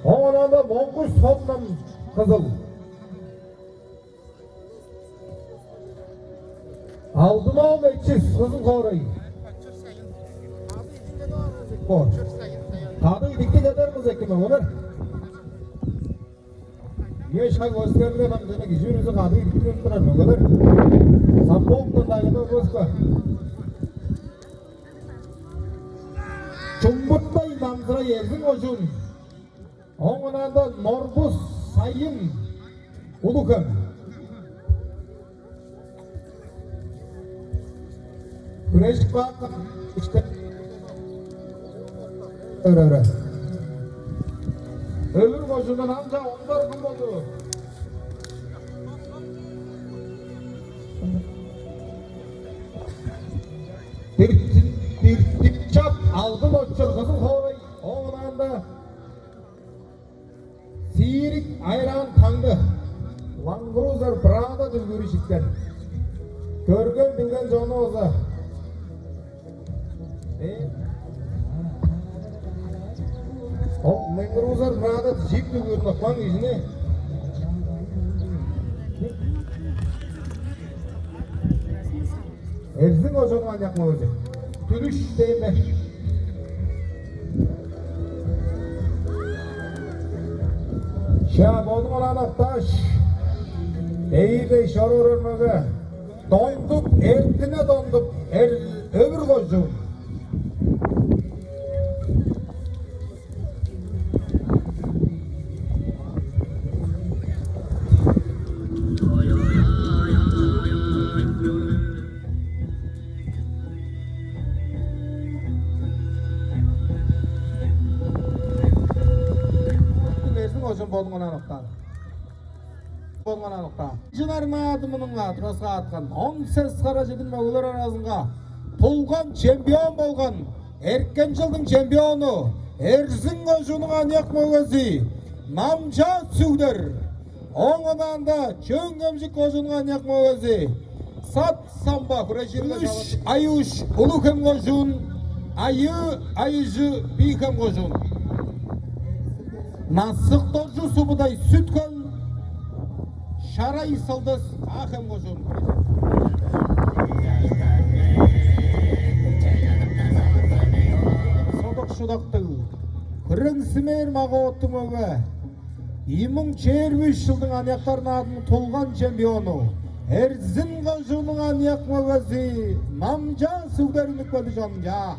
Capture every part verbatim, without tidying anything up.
Оон анда Моңгуш Сомнам, Кызыл. Алдын-оол Эчис, Кызыл хоорай. О. Кады идиктиг эдер кыз эки мөңгелер. Үе шаг өскерлер ам жана кижи бүрүзү кады идиктиг турар мөңгелер. Саппооктан дагыны өскө. Чумбуттай Намзырай, Эрзин кожуун. Оон ында Норбу Сайын, Улуг-Хем. Хүрежип каапкан иште. Өрө-өрө. Өвүр кожуундан ам чаа ондар кым болду? Биртин-, Биртинчап Алдын Очур, Кызыл хоорай, оон ында Сиирик Айраан Таңды, Land Cruiser Prado дүлгүүрү читкен. Көрген-билген чонувус. Э? Ол Land Cruiser Prado джип дүлгүүрүн ыпкан кижини. Эрзин кожууннуң аныяк мөгези. Түлүш Дембе. Ша, бодуң онаан октааш, эйирдей чоруурар мөге. Дондук, Эртине Дондук, Эр-, Өвүр кожуун. Эрзин кожуун, бодуң онаан октаан. Болган аныкта. Чынар наадымынга тураска аткан он сес хара чедир мөгелер аразынга тулган чемпион болган, эрткен чылдың чемпиону, Эрзин кожууннуң аныяк мөгези Намчаа Сүгдер. Оон ыңаанда Чөөн-Хемчик кожууннуң аныяк мөгези Сат Самба хүрежирге. Үш Айыш, Улуг-Хем кожуун, Айыы Айыжы, Бии-Хем кожуун. Насык Доржу, Субудай, Сүт-Хөл, Шарай Сылдыс, Каа-Хем кожуун. Содак-шудактыг, күреңсимээр мага-боттуг мөге. Ийи муң чээрби үш чылдың аныяктар наадымының тулган чемпиону, Эрзин кожууннуң аныяк мөгези Намчаа Сүгдер үнүп келди, чончаа.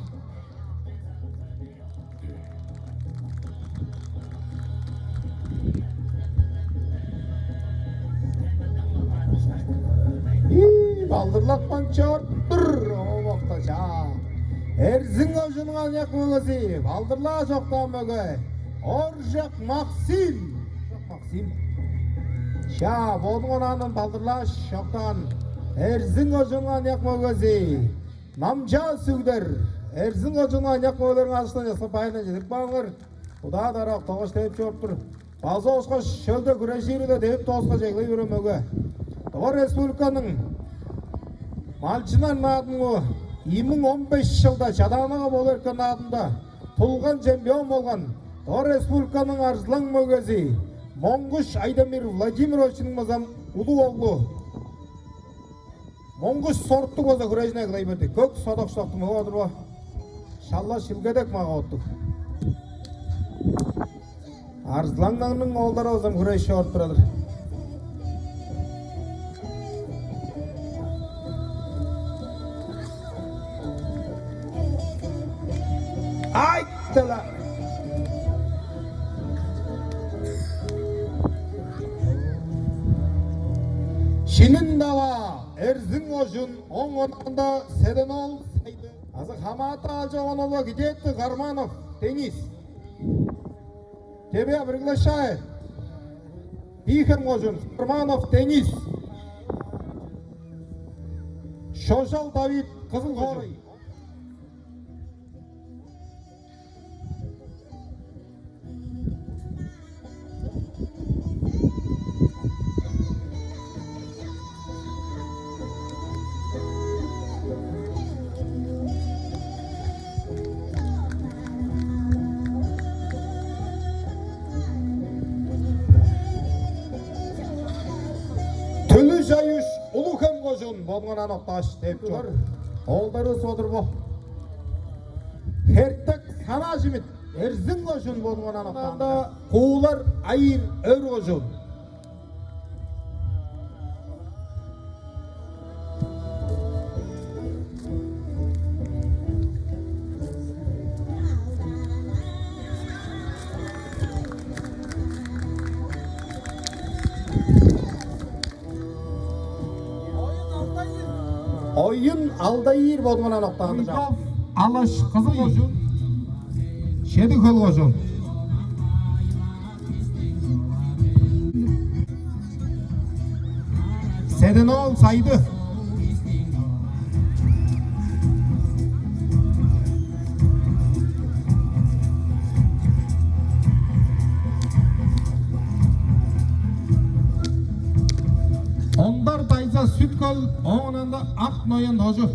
Ийи, балдырлатпайн чоруп тур, о, бокта, чаа. Эрзин кожууннуң аныяк мөгези, балдырлааш октаан мөге, Оржак Максим. Максим. Чаа, бодуң онаандан балдырлааш октаан Эрзин кожууннуң аныяк мөгези Намчаа Сүгдер. Эрзин кожууннуң аныяк мөгелериниң ажылындан часкап байырдан чедирип каалыңар. Удаа-дараа окталгаш, девип чоруп тур. База ошкаш, шөлде хүрежири-ле девип дооскаш, эгелей берген мөге. Тыва Республиканың малчыннар наадымы ийи муң он беш чылда Чадаанага болуп эрткен наадымда тулган чемпион болган Тыва Республиканың арзылаң мөгези Монгуш Айдамир Владимировичиниң база улуг оглу Монгуш Соруктуг база хүрежине кылай берди. Көк содак-шудактыг мөге-дир бо. Шала шилгедек мага-боттуг. Арзылаңнарның оолдары база хүрежип чоруп турар-дыр. Айтты-ла! Шынында-ла Эрзин кожуун, оң онаанда Седен-оол Сайды. Азы хамааты аалчок оон ол-ла кидетти Карманов Денис. Тебя приглашает. Бии-Хем кожуун, Карманов Денис. Шожал Давид, Кызыл хоорай. Бодуңардан октааш деп чор. Оолдарывыс бодур бо. Хертек Сана Чимит, Эрзин кожуун, бодуңардан октаанда. Куулар Айыр, Өвүр кожуун. Оюн Алдаир, бодуңардан октаанда. Уйгов Алаш, Кызыл кожуун, Шеди-Хөл кожуун. Седен-оол Сайды. Ондар Дайза, Сүт-Хөл, оон ында Ак Ноян, Тожу.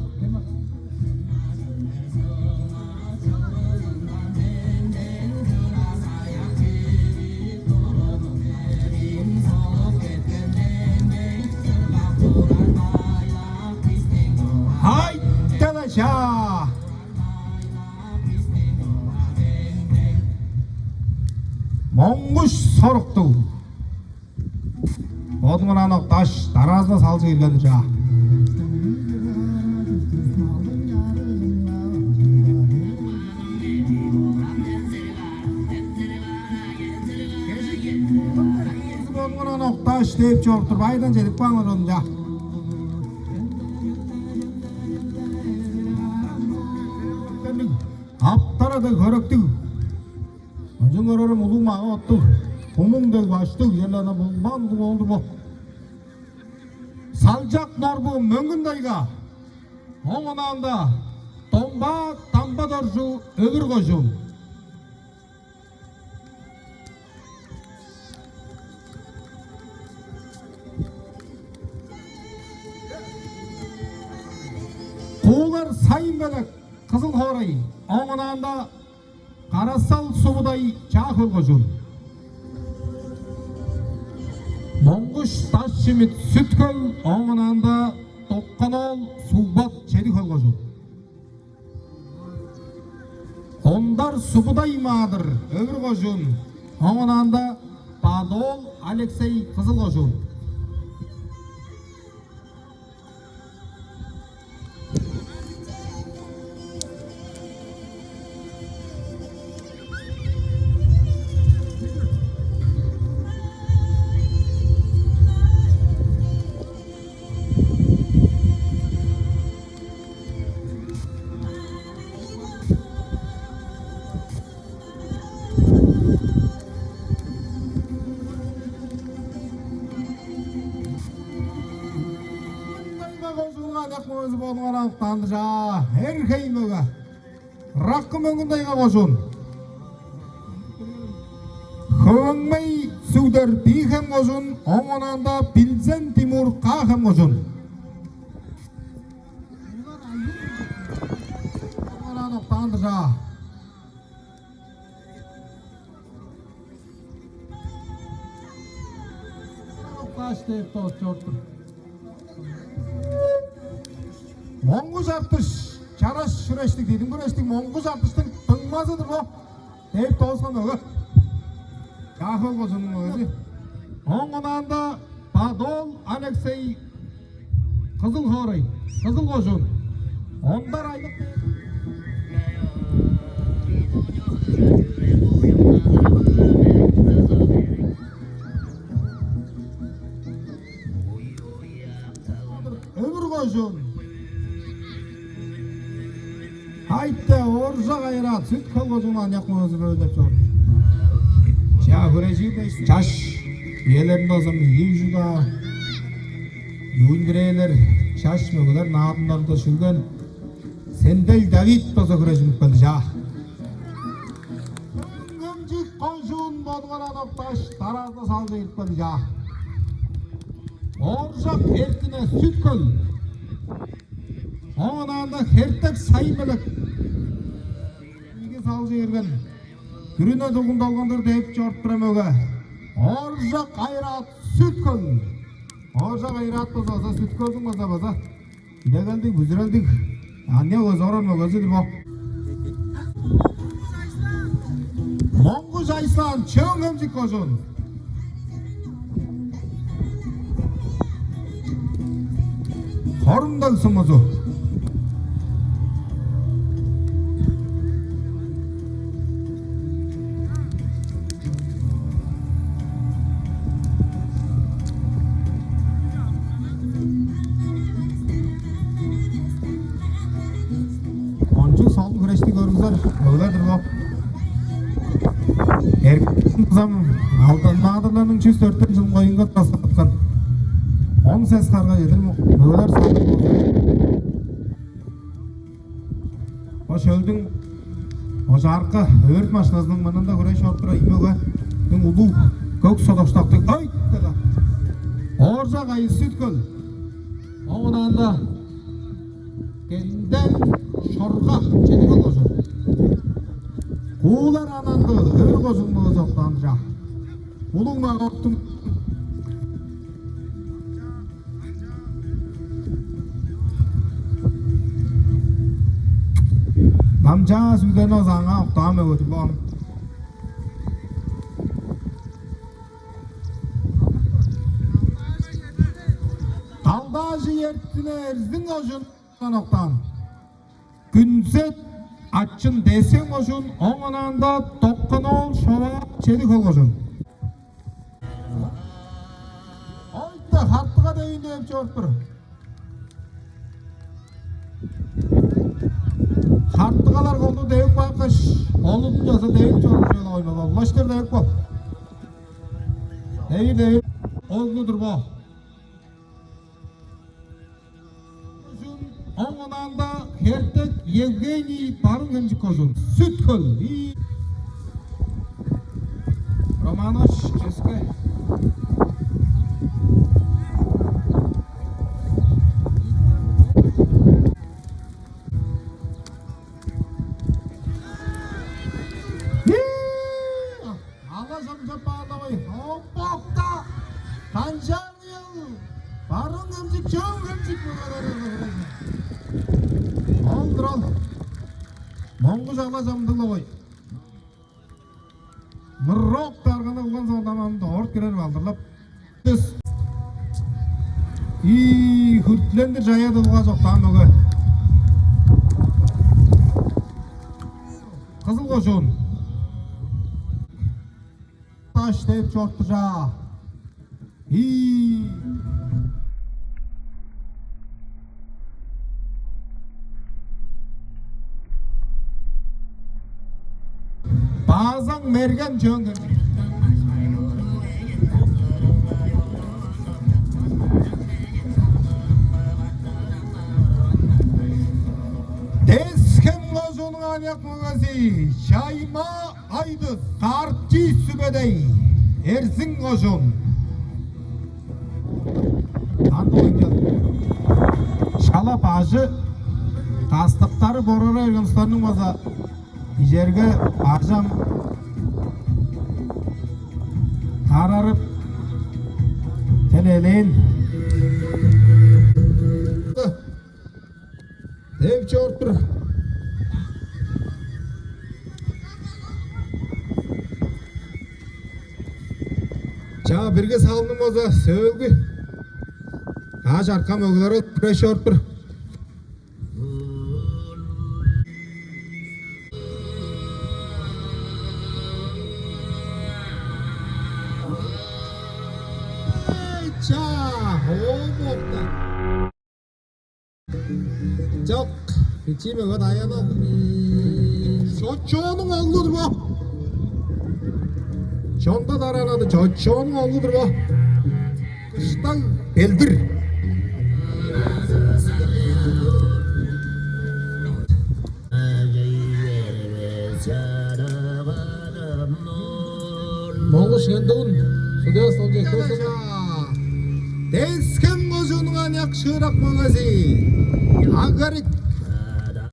Айтала чаа! Моңгуш Соруктуг. Бодуңардан октааш, дараазында салчы кирген-дир чаа. Бодуңардан октааш деп чоруп тур, байдан чедип кааңар ону чаа. Аптара дег хөректиг. Ынчан көрерим улуг мага оттуг, хумуң дег баштыг, черле ана булбан кылып олур бо. Салчак Норбу, Мөңгүн-Тайга, оон ында Домбаа Дамба-Доржу, Өвүр кожуун. Куулар Сайын-Белек, Кызыл хоорай, оон ында Карасал Субудай, Чаа-Хөл кожуун. Моңгуш Даш-Чимит, Сүт-Хөл, оон ында Доккан-оол Сугбат, Чеди-Хөл кожуун. Ондар Субудай Маадыр, Өвүр кожуун, оон ында Бадоол Алексей, Кызыл кожуун. Кожуунга аныяк мөгези болуңар аныктаанды чаа. Эр-Хей мөге. Ыраккы Мөңгүн-Тайга кожуун. Хөвеңмей Сүгдер, Бии-Хем кожуун, оон ында Билзен Тимур, Каа-Хем кожуун. Болуңар аныктаанды чаа. Каш деп тос чоруп тур. Моңгуш Артыш, чараш хүрештиг, дидим хүрештиг Моңгуш Артыштың дуңмазы-дыр бо. Деп тоскан мөге. Чаа-Хөл кожууннуң мөгези. Оон ында Бадоол Алексей, Кызыл хоорай, Кызыл кожуун. Ондар Айдык. Өвүр кожуун. Айтта, Ооржак Айраат, Сүт-Хөл кожууннуң аныяк мөгези бөлүп чор. Чаа, хүрежир дээш, чаш үелеринде болза, ийи чуда июнь бирээлер чаш мөгелер наадымнарында шүлген Сендел Давид болза хүрежип келди, чаа. Хемчик кожуун болуңар аныктааш, дараазында салчы кирип келди, чаа. Ооржак Эртине, Сүт-Хөл. Оон ында Хертек Сайын-Белек. Ийиги салчы кирген. Күрүне дугун долгандыр деп чоруп турар мөге. Ооржак Айраат, Сүт-Хөл. Ооржак Айраат болза, база Сүт-Хөлдүң база, база Идегелдиг, бүзүрелдиг, аныяк өзү оран мөгези-дир бо. Монгуш Айслан, Чөөн-Хемчик кожуун. Хорум-Даг сумузу. Кончуг солун хүрешти көргүзер мөгелер-дир бо. Эргим кызам, Алдан Маадырларның чүс дөртен чыл коюнга тураскааткан. Он сес харга чедир мөгелер солун. Бо шөлдүң ожаарка өрт машиназының мурнунда хүреш чоруп турар ийи мөге, улуг көк содак-содактыг, ой, Ооржак Айыс, Сүт-Хөл. Оон ынаанда Кенден Шорга, Чеди-Хөл кожуун. Куулар Ананды, Өвүр кожуун мөгези октаан-дыр. Улуг Мага-Октуң Намчаа Сүгден озааңа октаан мөгези бо. Далдаажы Эртине, Эрзин кожуундан октаан. Күнзет Ачын, Тес-Хем кожуун, оон ынаанда Доккан-оол Шоваа, Чеди-Хөл кожуун. Ойта, хартыга девиин девип чоруп тур. Хартыгалар колду девип каапкаш, колдуң чаза девип чоруур чүве ойнап, улаштыр девип кал. Девип, девип. Оглу-дур бо. Оон ынаанда Хертек Евгений, Барыын-Хемчик кожуун. Сүт-Хөл. И Романович, ческе. Ала чамчап баарлавай. Оппокта. Канчаан ыял. Барыын-Хемчик, Чөөн-Хемчик мөгелери. Ол-дур ол. Моңгуш ала чамдыглавай. Мырок дарганы кылган соонда, ам дорт кирер балдырлап. И хүртлендир чая дылга чок, даан мөге. Кызыл кожуун. Даш деп чорттужа. И Базаң Мерген, Чөөн-Хемчик. Тес-Хем кожууннуң аныяк мөгези Чайма Айдыс, Карчы Сүбедей, Эрзин кожуун. Андыг ойнчал. Шала бажы, кастыктары борара берген улустарның база ижерге бажам тарарып, телелээн. Деп чоруп тур. Чаа, бирги салыным болза, сөөлгү. Каш арткан мөгелер ол хүреш чоруп тур. Чаа, оомокта. Чок, бичии мөге Даян ол. Чочоонуң оглу-дур бо. Чонда дараанады, Чочоонуң оглу-дур бо. Кыштаг Белдир. Моңгуш Кендуун, судья Солчек Көсов. Тес-Хем кожууннуң аныяк шыырак мөгези Агарик